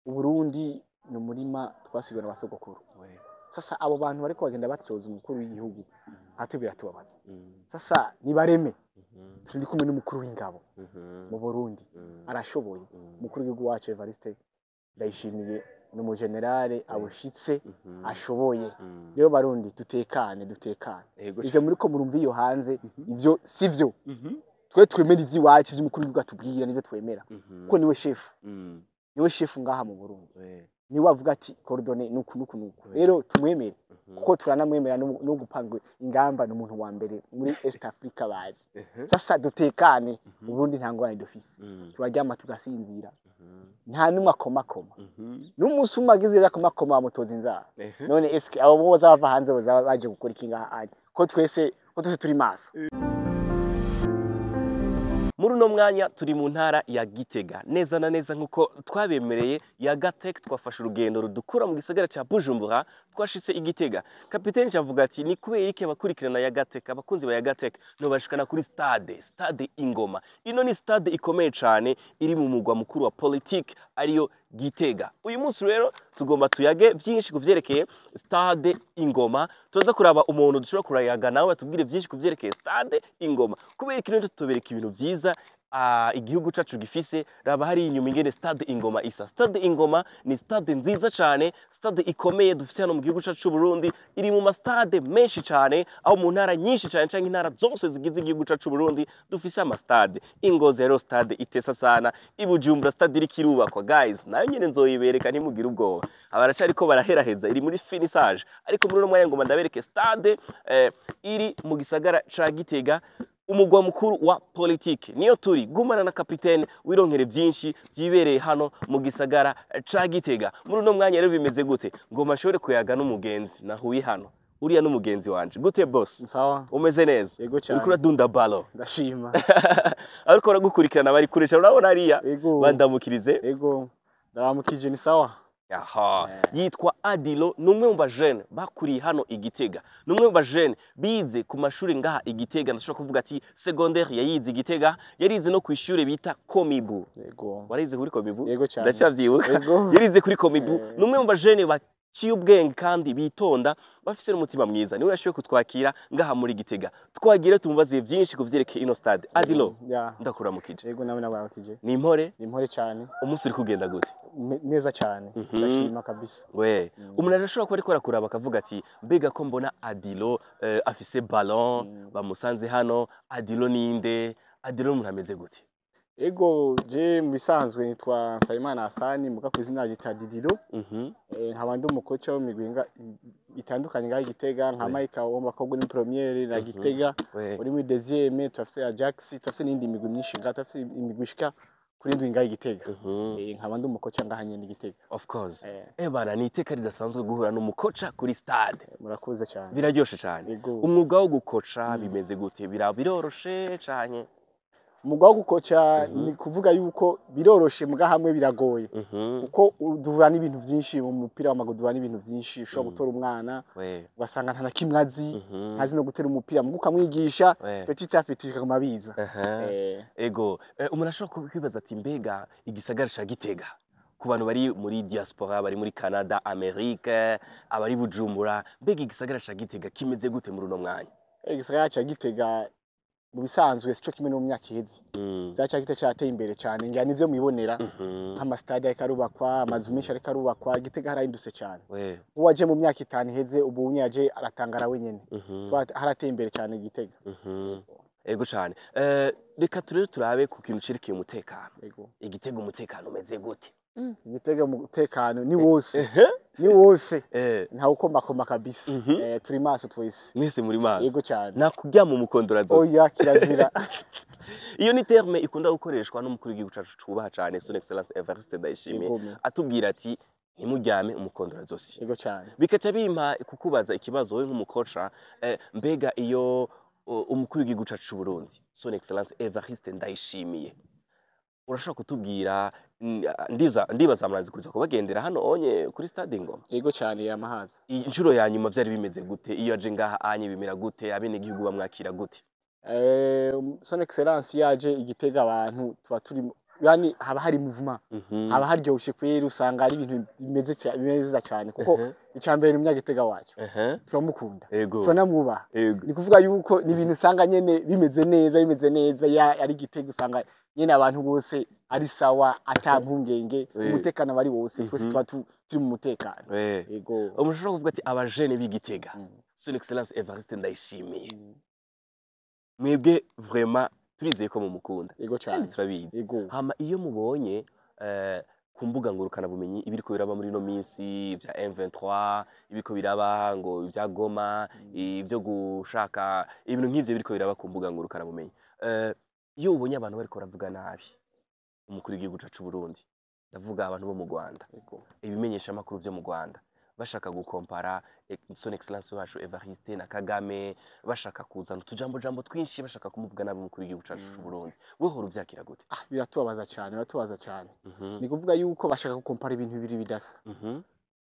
Uburundi ni umurima twasigiwe na basogokuru. Sasa abo bantu bariko bagenda batyoza umukuru w'igihugu, ate biratubabaza. Sasa nibareme, turi kumwe n'umukuru w'ingabo mu Burundi, arashoboye. Umukuru w'igihugu wacu Evariste Ndayishimiye ni umugenerale abushitse, ashoboye. Rero Barundi, dutekane, dutekane. Ivyo muriko murumva iyo hanze, ivyo sivyo. Twe twemera ivy'iwacu, ivy'umukuru w'igihugu atubwira nivyo twemera, kuko niwe shefu, niwe shefu ngaha mu Burundi. Niwe avuga ati coordonner nuku nuku nuku. Rero tumwemere, kuko turanamwemera no gupanga ingamba, ni umuntu wa mbere muri East Africa bazi. Sasa dutekane, Uburundi nta ngorane dufise, turaryama tugasinzira, nta numwe akomakoma. N'umunsi umwe agize ibyo akomakoma, bamutoza inzara. None eske abo bo bazava hanze bazaba baje gukora iki ngaha anye, ko twese turi maso? Muri uno mwanya turi mu ntara ya Gitega neza na neza, nk'uko twabemereye ya Gatek. Twafashe urugendo rudukura mu gisagara cya Bujumbura, twashitse i Gitega. Kapiteni avuga ati ni kubera iki abakurikirana ya Gatek, abakunzi ba ya Gatek, no bashikana kuri stade Ingoma. Ino ni stade ikomeye cyane iri mu mugwa mukuru wa politique, ariyo Gitega. Uyu munsi rero tugomba tuyage byinshi ku vyerekeye stade Ingoma. Tuza kuraba umuntu dushobora kurayaga nawe atubwire byinshi ku vyerekeye stade Ingoma. Kubera ikintu tutobereka ibintu vyiza igihugu cacu gifise. Raba hari inyuma ingene stade Ingoma isa. Stade Ingoma ni stade nziza cane, stade ikomeye dufise hano mu gihugu cacu c'u Burundi. Iri mu ma stade menshi cane, aho mu ntara nyinshi cane canke intara zose zigize igihugu cacu c'u Burundi dufise ama stade. Ingozi rero stade itesa sana, i Bujumbura stade iriko irubakwa, guys, nayo nyene nzoyibereka, ntimugire ubwoba. Abaracariko baraheraheza, iri muri finissage. Ariko muri uno mwanya ngoma ndabereke stade iri mu gisagara ca Gitega, umugwa mukuru wa politike. Niyo turi gumana na kapitene, wironkere byinshi byibereye hano mu gisagara ca Gitega. Muri uno mwanya rero bimeze gute? Ngoma ashobore kuyaga n'umugenzi nahuye hano. Uriya n'umugenzi wanje. Gute boss? Sawa. Umeze neza? Yego cyane. Uriko uradunda ballon? Ndashima. Ariko baragukurikirana, bari kuresha, urabona hariya. Yego. Bandamukirize. Yego, ndaramukije, ni sawa. Aha, yitwa Adilo, ni umwe mu bajene bakuriye hano i Gitega. Ni umwe mu bajene bize ku mashuri ngaha i Gitega. Ndashobora kuvuga ati secondaire yayize i Gitega, yarize no ku ishuri bita Komibu. Yego. Warize kuri Komibu? Yego cyane. Ndacyavyibuka. Yego. Yarize kuri Komibu. Ni umwe mu bajene baciye ubwenge kandi bitonda, bafise n'umutima mwiza. Niwe yashoboye kutwakira ngaha muri Gitega. Twagira tumubaze byinshi ku vyerekeye ino stade. Adilo, ndakuramukije. Yego, nawe nabaramukije. Ni impore? Ni impore cyane. Umunsi uri kugenda gute? Neza cyane, ndashima kabisa. We, umuntu arashobora kuba ariko arakuraba akavuga ati mbega ko mbona Adilo afise ballon, bamusanze hano, Adilo ninde? Adilo umuntu ameze gute? Ego, je mu bisanzwe nitwa Nsabimana Hasani, muga ku izina ryitwa Didilo. Nkaba ndi umukoca w'imigwi itandukanye ngaha i Gitega, nka Mike wo mu bakobwa ni première na Gitega uri muri deuxième, turafise Ajax, turafise n'indi migwi myinshi ngaha, turafise imigwi ishika kuri ndwi ngaha i Gitega. Nkaba ndi umukoca ngaha nyene i Gitega. Of course. Bana, ni iteka ridasanzwe guhura n'umukoca kuri stade. Murakoze cyane. Biraryoshe cyane. Yego. Umwuga wo gukoca bimeze gute? Biroroshe cyane? Umwuga wo gukoca, ni kuvuga yuko biroroshe muga hamwe biragoye, kuko duhura n'ibintu byinshi mu mupira w'amaguru, duhura n'ibintu byinshi. Ushobora gutora umwana ugasanga nta na kimwe azi, ntazi no gutera umupira, muga ukamwigisha petit à petit, bikaguma biza. Ego, umuntu ashobora kwibaza ati mbega igisagara ca Gitega, ku bantu bari muri diaspora, bari muri Canada, Amerika, abari Bujumbura, mbega igisagara ca Gitega kimeze gute muri uno mwanya? Igisagara ca Gitega mu bisanzwe sico kimwe no mu myaka iheze. Igisagara ca Gitega cateye imbere cane, ngira nivyo mwibonera, nk'amasitade ariko arubakwa, amazu menshi ariko arubakwa. Gitega harahindutse cane. Uwaje mu myaka 5 iheze, ubu yaje aratangara wenyene. Harateye imbere cane Gitega. Ego cane. Reka turere turabe ku kintu cerekeye umutekano. Yego. Igitega umutekano umeze gute? Igitega umutekano ni wose, ni wose. Ntawe ukomakoma kabisa. Turi maso twese. Mwese muri maso. Yego cyane. Nakuryama umukondora zose? Oya, kirazira. Iyo ni terme ikunda gukoreshwa n'umukuru w'igihugu cacu twubaha cane, Son Excellence Evariste Ndayishimiye, Yego. atubwira ati ntimuryame umukondora zosi. Yego cyane. Bikaca bimpa kukubaza ikibazo wowe nk'umukoca, mbega iyo umukuru w'igihugu cacu c'u Burundi, Son Excellence Evariste Ndayishimiye, urashobora kutubwira, ndibaza murazi kuza kubagendera hano onye kuri stade Ingoma? Yego cyane, yamahaza. Inshuro ya nyuma vyari bimeze gute? Iyo aje ngaha anye bimera gute? Abenegihugu bamwakira gute? Son Excellence yaje igitega, abantu tuba turi Yani haba hari mouvement, haba haryoshe kweri, usanga ari ibintu bimeze cyane, kuko icambere ni Umunyagitega wacu, turamukunda, turanamwubaha. Ni kuvuga yuko ni ibintu usanga nyene bimeze neza, bimeze neza. Ya ari Gitega, usanga nyene abantu bose ari sawa, ata mpungenge, umutekano bari wose, twese tuba turi mu mutekano. Yego. Umuntu ushobora kuvuga ati abajene b'Igitega, Son Excellence Evariste Ndayishimiye, mwebwe vraiment turizeye ko mumukunda Yego kandi cyane. turabizi. Yego. Hama iyo mubonye ku mbuga ngurukana bumenyi ibiriko biraba muri ino minsi bya M23, ibiriko biraba ngo ibya Goma, ibyo gushaka ibintu nk'ivyo biriko biraba ku mbuga ngurukana bumenyi, iyo ubonye abantu bariko baravuga nabi umukuru w'igihugu cacu Burundi, ndavuga abantu bo mu Rwanda, ibimenyesha makuru vyo mu Rwanda, bashaka gukompara Son Excellence wacu Evariste na Kagame, bashaka kuzana utujambo jambo twinshi, bashaka kumuvuga nabi umukuru w'igihugu cacu c'u Burundi, wewe uhora uvyakira gute? Ah, biratubabaza cyane, biratubabaza cyane. Ni kuvuga yuko bashaka gukompara ibintu bibiri bidasa.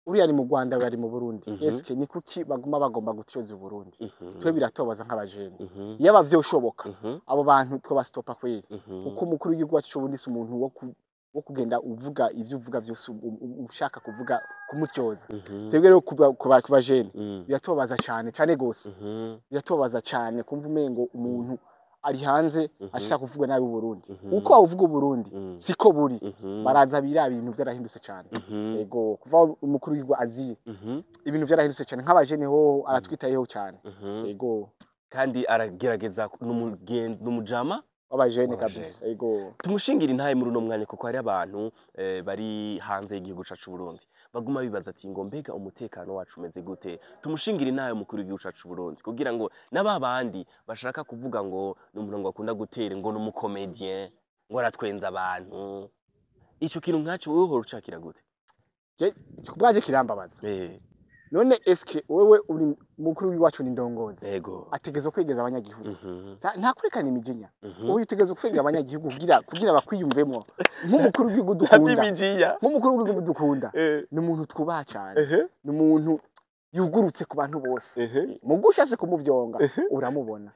Uriya ni mu Rwanda, bari mu Burundi. Eske ni kuki baguma bagomba gutyoza Uburundi? Twe biratubabaza nk'abajene. Yaba vyoshoboka, abo bantu twabastopa kweri, kuko umukuru w'igihugu wacu c'Uburundi si umuntu wo kugenda uvuga ibyo uvuga byose ushaka kuvuga kumutyoza. Twebwe rero kuba jene biratubabaza cyane cyane gose. Biratubabaza cyane kumva umengo umuntu ari hanze ashaka kuvuga nabi Uburundi. Uko uvuga Uburundi siko buri. Baraza biraba, ibintu byarahindutse cyane. Yego, kuva aho umukuru w'igihugu aziye, ibintu byarahindutse cyane. Nk'abajene hoho aratwitayeho cyane. Yego. Kandi aragerageza, n'umujama w'abajene w'abajene. Kabisa, yego. Tumushingira intahe muri uno mwanya, kuko hari abantu bari hanze y'igihugu cacu Burundi baguma bibaza ati ngo mbega umutekano wacu umeze gute? Tumushingira intahe umukuru w'igihugu cacu Burundi, kugira ngo n'aba bandi bashaka kuvuga ngo ni umuntu ngo akunda gutera, ngo ni umu comédien, ngo aratwenza abantu, ico kintu nkaco wewe uhora ucakira gute? Je kubwaje kirambabaza. None eske wewe uri mukuru w'iwacu, ni ndongozi, ategerezwa kwegeza abanyagihugu. Nta kwerekana imijinya. Ubu utegerezwa kwegera abanyagihugu kugira bakwiyumvemo nk'umukuru w'igihugu dukunda. Ntavy'imijinya. Nk'umukuru w'igihugu dukunda, ni umuntu twubaha cyane, ni umuntu yugurutse ku bantu bose. Mugu ushatse kumuvyonga uramubona.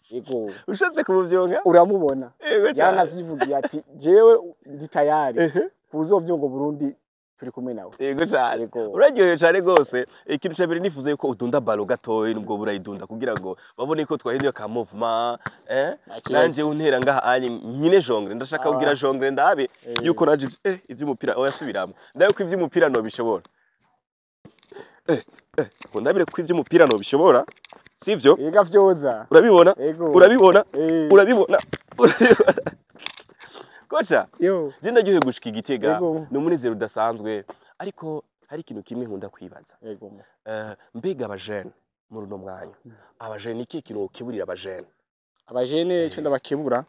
Yego. Ushatse kumuvyonga uramubona. Yego cyane. Yaranavyivugiye ati jewe ndi tayari kuzovyonga Burundi, turi kumwe nawe. Yego cyane. Yego. Uraryohewe cyane rwose. Ikintu cya mbere nifuza yuko udunda ballon gatoyi, nubwo burayidunda, kugira ngo babone ko twahinduye ka mouvement. Nta kibazo. Nanje untera ngaha anye nyine jongle, ndashaka kugira jongle ndabe yuko naje ivy'umupira oya subiramo, ndabe ko ivy'umupira no bishobora, ngo ndabire ko ivy'umupira no bishobora, sivyo? Yega vyoza. Urabibona? Yego. Urabibona? Eh. Urabibona? Urabibona kocha? Yo. Je ndaryohewe gushika Igitega. Yego. Ni umunezero udasanzwe, ariko hari ikintu kimwe nkunda kwibaza. Yego. Mbega abajene muri uno mwanya, abajene, ikihe kintu wokeburira abajene? Abajene ico ndabakebura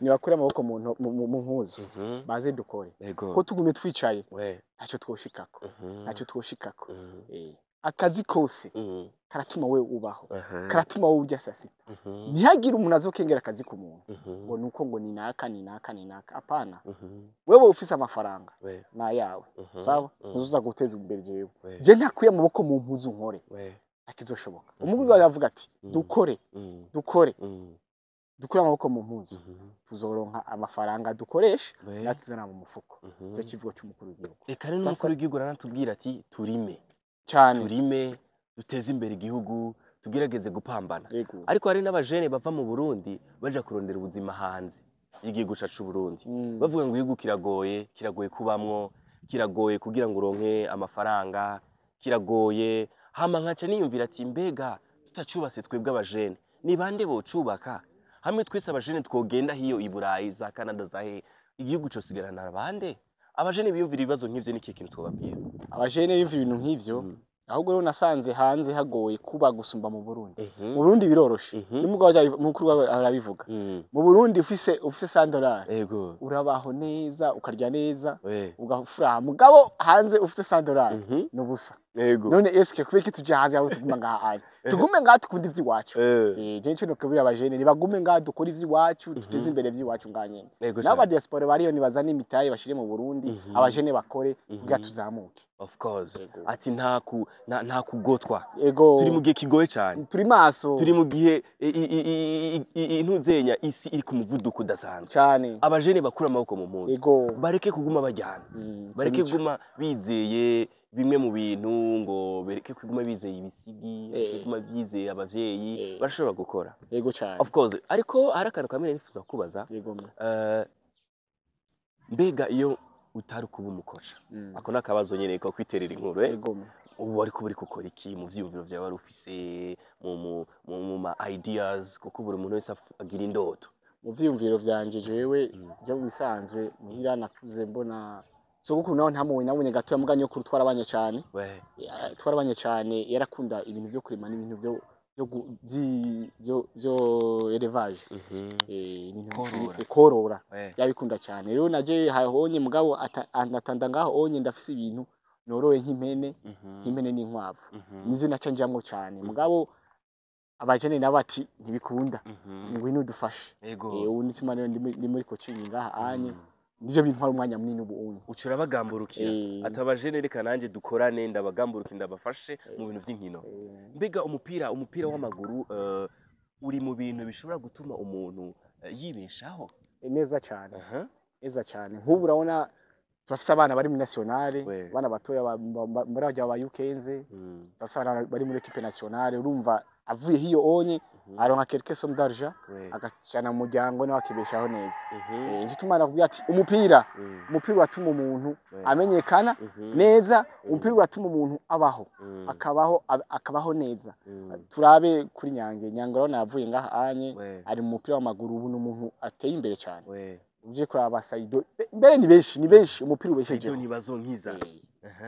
ni bakure amaboko mu mpuzu, baze dukore, ko tugumye twicaye ntacyo twoshikako, ntacyo twoshikako. Akazi kose karatuma we ubaho, karatuma wowe urya saa sita. Ntihagire umuntu azokengera akazi ku muntu ngo nuko ngo ni naka, ni naka, ni naka. Apana. Wewe ufise amafaranga ni ayawe, sawa, ntuzuza guteza imbere jewe. Je ntakuye amaboko mu mpuzu nkore, akizoshoboka. Umukuru wawe yavuga ati dukore, dukore, dukure amaboko mu mpuzu, tuzoronka amafaranga dukoresha natuzana mu mufuko. Icyo kivugo cy'umukuru w'igihugu. Reka rero n'umukuru w'igihugu aranatubwira ati turime, cyane. Turime, duteze imbere igihugu, tugerageze gupambana. Yego. Ariko hari n'abajene bava mu Burundi baja kurondera ubuzima hanze y'igihugu cacu Burundi, bavuga ngo igihugu kiragoye, kiragoye kubamwo, kiragoye kugira ngo uronke amafaranga, kiragoye. Hama nkaca niyumvira ati mbega tutacubatse twebwe abajene, ni bande bocubaka? Hamwe twese abajene twogenda hiyo i Burayi, za Canada, za he, igihugu cosigarana bande? Abajene biyumvira ibibazo nk'ivyo, ni ikihe kintu twobabwira? Abajene biyumva ibintu nk'ivyo, ahubwo rero nasanze hanze hagoye kuba gusumba mu Burundi. Mu Burundi biroroshe. N'umugabo mukuru wawe arabivuga. Mu Burundi ufise $100 urabaho neza, ukarya neza, ugafuraha. Mugabo hanze ufise $100 ni ubusa. None eske kubera iki tujya hanze, aho tuguma ngaha anye, tugume ngaha tukunda ivy'iwacu? Je nico nokubwira abajene, nibagume ngaha dukora ivy'iwacu, duteze imbere ivy'iwacu ngaha nyene. Nabo ba diaspora bariyo nibazane imitahe bashire mu Burundi, abajene bakore kugira tuzamuke. Of course. Yego. Ati nta kugotwa. Ego. Turi mu gihe kigoye cyane. Turi maso. Turi mu gihe intuzenya isi iri ku muvuduko udasanzwe. Cyane. Abajene bakura amaboko mu mpuzu, bareke kuguma bajyana, bareke nico. kuguma bizeye bimwe mu bintu, ngo bereke kuguma bizeye ibisigi, bareke kuguma bizeye abavyeyi. Barashobora gukora. Yego cyane. Of course, ariko hari akantu kamwe nifuza kubaza. Yego. Mbega iyo utari kuba umukoca, ako ni akabazo nyene ko kwiterera inkuru, eh? Yego. Ubu ariko uri gukora iki mu vyiyumviro vyawe wari ufise mu ma ideas? Kuko buri muntu wese agira indoto. Mu vyiyumviro vyanje, jewe byo mu bisanzwe muhira nakuze mbona sogokuru, nawe ntamubonye, nabonye gatoya, muga nyokuru twarabanye cyane. Twarabanye cyane, yarakunda ibintu vyo kurima n'ibintu byo byo élevage. Ibintu Korora. Korora. Yabikunda cyane. Rero naje hahonye mugabo anatanda ngaho onye ndafise ibintu noroye nk'impene, nk'impene n'inkwavu. Nivyo naca njamwo cyane, mugabo abajene nabo ati ntibikunda, ngwino udufashe. Ubu nitima rero ndi muri coaching ngaha anye, nivyo bintwara umwanya munini ubu unye. Uca urabagamburukira. Ati abajene reka nanjye dukorane, ndabagamburukira, ndabafashe mu bintu vy'inkino. Mbega umupira w'amaguru uri mu bintu bishobora gutuma umuntu yibeshaho? Neza cyane. Neza cyane. Nk'ubu urabona turafise abana bari muri nationale, abana batoya muri bajya ba U15. Turafise abana bari muri équipe nationale. Urumva avuye hiyo onye aronka quelque somme d'argent, agacana mu muryango nawe akibeshaho neza. Igituma nakubwira ati umupira, umupira uratuma umuntu amenyekana neza, umupira uratuma umuntu abaho, akabaho, akabaho neza. Turabe kuri Nyange. Nyange urabona yavuye ngaha anye, ari mu mupira w'amaguru, ubu ni umuntu ateye imbere cyane. Uje kuraba Saido, mbere ni benshi, ni benshi umupira Saido ubeshejeho. Ntibazonkiza.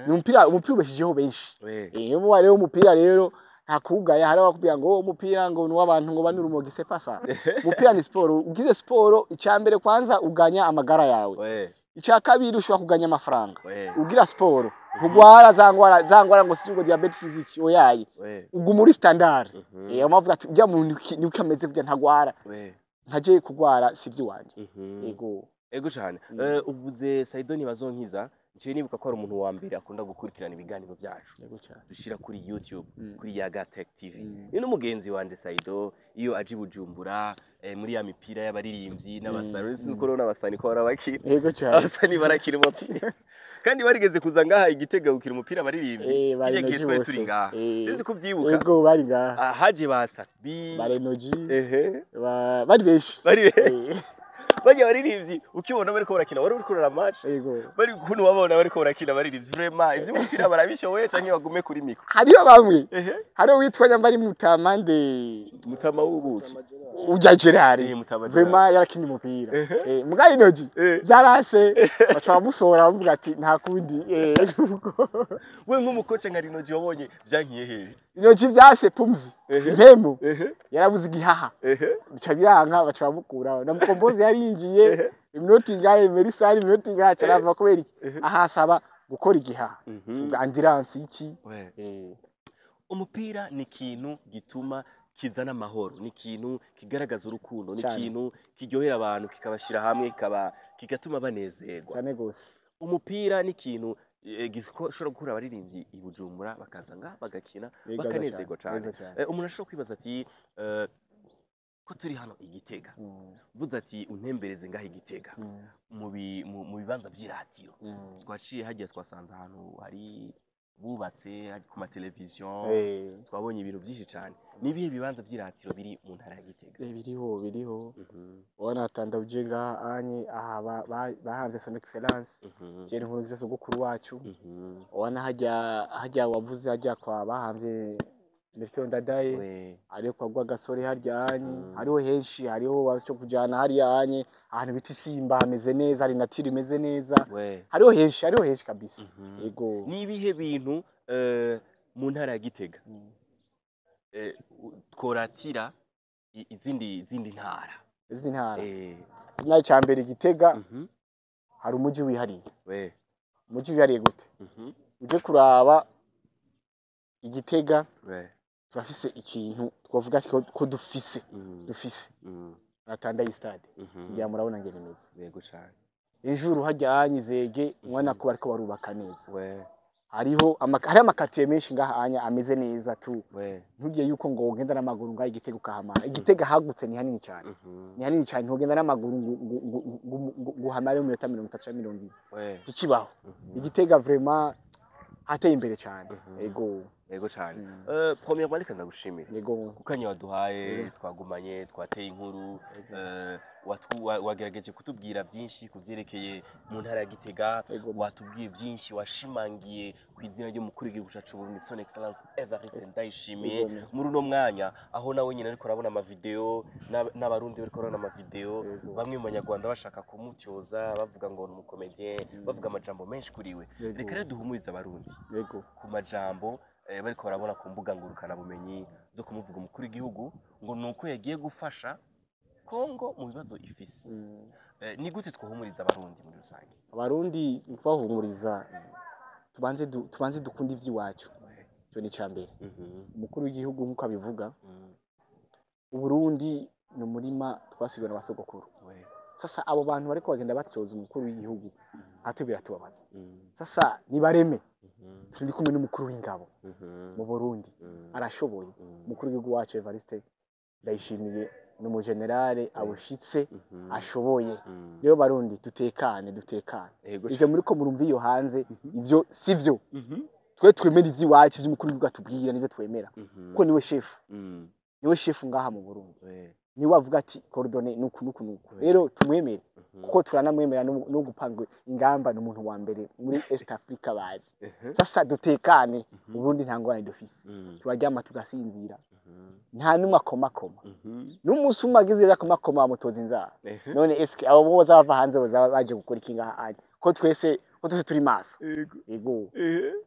Ni umupira ubeshejeho benshi. Iyo rero umupira rero nta kugaya, hari abakubwira ngo: "Oh, umupira ngo ni uw'abantu ngo bane urumogi." C'est pas ça. Umupira ni siporo. Ugize siporo, icya mbere kwanza uganya amagara yawe, icya kabiri ushobora kuganya amafaranga. Ugira siporo ntugwara za ngwara ngo sinzi ngo diabetes ziki, oyaye. Uguma uri standard. Amavuga ati ujya muntu niko ameze burya ntagwara. Nkaje kugwara si iby'iwanje. Yego. Ego cyane. Uvuze Saido Ntibazonkiza, nciye nibuka ko ari umuntu wa mbere akunda gukurikirana ibiganiro byacu Yego cyane. dushyira kuri YouTube, kuri Yaga Tech TV. Ni n'umugenzi wanje Saido. Iyo aje i Bujumbura, muri ya mipira y'abaririmbyi n'abasani, sinzi uko rero n'abasani ko barabakina. Yego cyane. Abasani barakina umupira, kandi barigeze kuza ngaha i Gitega gukina umupira abaririmbyi. Bari Kirya gihe Noji twari bose. turi ngaha, sinzi ko ubyibuka. Yego, bari ngaha. Ah, haje ba Sabi. Barenoji. Ehe. Bari benshi. Bari benshi. Bajya abaririmbyi ukibona bariko barakina, wari uriko uraraba match, Yego. bari ukuntu wabona bariko barakina abaririmbyi, vraiment ivy'umupira barabishoboye canke bagume kuri micro? Hariyo bamwe. Hariyo witwa nyambari Mutamande. Mutama w'ubuki. Ujya Gerard. Mutama Gerard. Vraiment yarakinye umupira. Muga Inoji byarase baca bamusohora, bamuvuga ati nta kundi. We nk'umukoce nka Rinoji wabonye vyankiye hehe? Inoji byase pumzi. Impemu. Yarabuze igihaha. Bica biranka, baca bamukuraho. Na Mukombozi yarinjiye iminota ingahe, Merisari iminota ingahe, aca kubera iki? Ahasaba gukora igihaha. Ambulance iki. Umupira ni ikintu gituma kizana amahoro, ni ikintu kigaragaza urukundo, ni ikintu kiryohera abantu, kikabashyira hamwe, kigatuma banezerwa. Cyane gose. Umupira ni ikintu gishobora gukura abaririmbyi i Bujumbura bakaza ngaha bagakina, Neza bakanezerwa cyane, cyane. neza cyane. Umuntu ashobora kwibaza ati ko turi hano i Gitega, mvuze ati untembereze ngaha i Gitega mu bibanza vy'iratiro. Twaciye hagiye, twasanze ahantu hari bubatse, hari ku mateleviziyo, twabonye ibintu byinshi cyane. Ni ibihe bibanza vy'iratiro biri mu ntara ya Gitega? Biriho, biriho. Ubona atanda uje ngaha anye aha bahanze son excellence Pierre Nkurunziza, sogokuru wacu. Ubona hajya wavuze hajya kwa bahanze Melchior Ndadaye, hariho kwa Rwagasore harya anye, hariho henshi, hariho baco kujana hariya anye ahantu bita Isimba, hameze neza, hari nature imeze neza. Hariho henshi, hariho henshi kabisa. Yego. Ni ibihe bintu mu ntara ya Gitega tworatira izindi ntara? Izindi ntara? Intara ca mbere, Gitega hari umuji wihariye. Umuji wihariye gute? Uje kuraba Igitega turafise ikintu twavuga ko dufise, dufise atandaye stade, ngira murabona ngene imeze. Yego cyane. Ejuru hajya hanyizege mwana ko bariko barubaka neza. Hariho hari ama quartier menshi ngaha anya ameze neza tu. Ntugiye yuko ngo ugenda n'amaguru ngaha Igitega ukahamara. Igitega hagutse, ni hanini cyane, ni hanini cyane. Ntugenda n'amaguru ngo uhamare mu minota 30 cyangwa 40, ntikibaho. Igitega vraiment hateye imbere cyane. Ego. Yego cyane. Premièrement, reka ndagushimire Ego. ku kanya waduhaye, twagumanye, twateye inkuru, wagerageje kutubwira byinshi ku byerekeye mu ntara ya Gitega. Watubwiye byinshi, washimangiye ku izina ry'umukuru w'igihugu cyacu Burundi, Son Excellence Evariste Ndayishimiye. Muri uno mwanya aho nawe nyine ariko arabona amavideo, n'abarundi bariko barabona amavideo, bamwe mu banyarwanda bashaka kumutyoza, bavuga ngo ni umu comédien, bavuga amajambo menshi kuri we. Reka rero duhumurize abarundi ku majambo bariko barabona ku mbuga ngurukanabumenyi zo kumuvuga umukuru w'igihugu, ngo ni uko yagiye gufasha Kongo mu bibazo ifise. Ni gute twohumuriza abarundi muri rusange? Abarundi kubahumuriza, tubanze dukunde ivy'iwacu, icyo ni icya mbere. Umukuru w'igihugu nk'uko abivuga, Uburundi ni umurima twasigiwe na basogokuru. Sasa abo bantu bariko bagenda batyoza umukuru w'igihugu ate biratubabaza. Sasa nibareme, turi kumwe n'umukuru w'ingabo mu Burundi, arashoboye. Umukuru w'igihugu wacu Evariste Ndayishimiye ni umugenerale abushitse, ashoboye. Rero barundi, dutekane, dutekane. Ivyo muriko murumva iyo hanze, ivyo sivyo. Twe twemera ivy'iwacu, ivy'umukuru w'igihugu atubwira nivyo twemera, kuko niwe shefu, niwe shefu ngaha mu Burundi, niwe avuga ati coordonner nuku nuku nuku. Rero tumwemere, kuko turanamwemera no gupanga ingamba, ni umuntu wa mbere muri East Africa bazi. Sasa dutekane, Uburundi nta ngorane dufise, turaryama tugasinzira, nta numwe akomakoma. N'umunsi umwe agize ibyo akomakoma bamutoza inzara. None eske abo bo bazava hanze bazaba baje gukora iki ngaha anye, ko twese turi maso? Yego,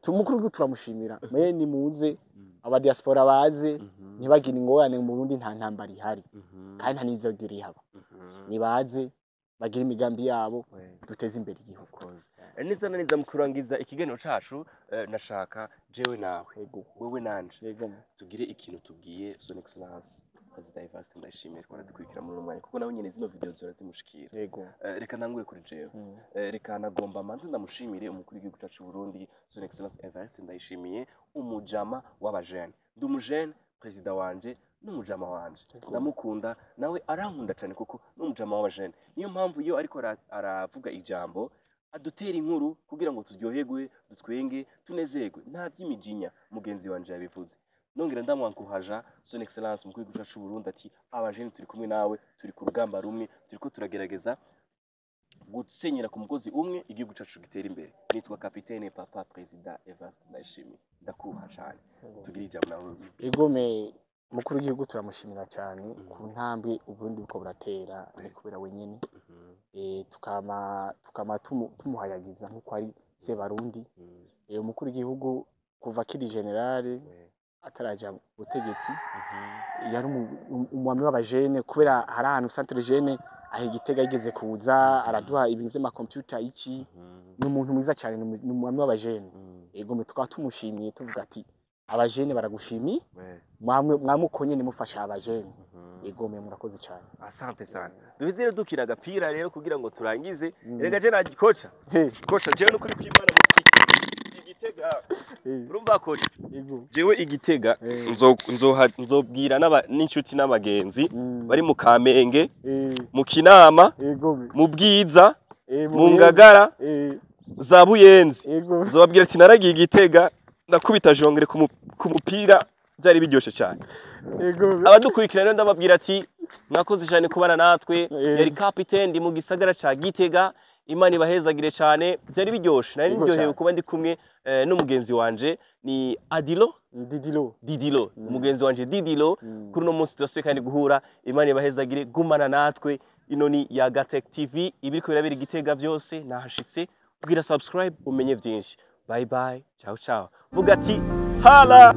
umukuru w'igihugu turamushimira. Mwe nimuze, aba diaspora baze, ntibagire ingorane. Mu Burundi nta ntambara ihari kandi nta n'izogira ihaba. Nibaze bagire imigambi yabo, duteze imbere igihugu. Neza na neza, mu kurangiza ikiganiro cacu, nashaka jewe nawe, wewe nanje, tugire ikintu tubwiye Son Excellence Perezida Evariste Ndayishimiye, ko aradukurikira muri uno mwanya, kuko nawe nyene zino video zora zimushikira. Reka ntangure kuri jewe. Reka nagomba manze ndamushimire umukuru w'igihugu cacu Burundi, Son Excellence Evariste Ndayishimiye, umujama w'abajene. Ndi umujene, perezida wanje n'umujama wanje, ndamukunda, nawe arankunda cyane, kuko n'umujama w'abajene. Niyo mpamvu iyo ariko aravuga ijambo adutera inkuru kugira ngo turyoherwe, dutwenge, tunezerwe, nta by'imijinya. Mugenzi wanje yabivuze, nongera ndamwankuhaja Son Excellence umukuru w'igihugu cacu Burundi ati abajene turi kumwe nawe, turi ku rugamba rumwe, turiko turagerageza gusenyera ku mugozi umwe, igihugu cacu gitera imbere. Nitwa Kapitene Papa Perezida Evariste Ndayishimiye, ndakubaha cane. Tugire ijambo nawe. Egome, umukuru w'igihugu turamushimira cyane ku ntambwe Uburundi buriko buratera, ari kubera wenyene. Tukama tumuhayagiza nk'uko ari Sebarundi. Umukuru w'igihugu kuva akiri général, ataraja mu butegetsi, yari umwami w'abajene, kubera hari ahantu centre jeune aho Igitega yigeze kuza araduha ibintu vy'amakompyuta iki. Ni umuntu mwiza cyane, ni umwami w'abajene. Ego, tukaba tumushimiye, tuvuga ati abajene baragushimiye, mwamwe uko nyene mufasha abajene. Ego, murakoze cyane. Asante sana. Duheze rero dukina agapira rero kugira ngo turangize. Erega je na kocha, kocha, jewe nukuri kwimana mu Igitega, urumva kocha? Ego. Jewe Igitega nzobwira n'inshuti n'abagenzi bari mu Kamenge, mu Kinama, mu Bwiza, mu Ngagara, za Buyenzi, nzobabwira ati naragiye Igitega, ndakubita jongere ku mupira, byari biryoshe cyane. Abadukurikira rero ndababwira ati mwakoze cyane kubana natwe. Yari Capitaine, ndi mu gisagara ca Gitega. Imana ibahezagire cyane, byari biryoshe, nari Yego ndyohewe cyane. kuba ndi kumwe n'umugenzi wanje, ni Adilo. Didilo. Didilo, umugenzi wanje Didilo. Kuri uno munsi turasubiye kandi guhura. Imana ibahezagire, gumana natwe. Ino ni Yagatech TV, ibiriko birabera Igitega byose nahashitse. Bwira subscribe umenye byinshi. Bye bye, ciao ciao. Vuga ati hala.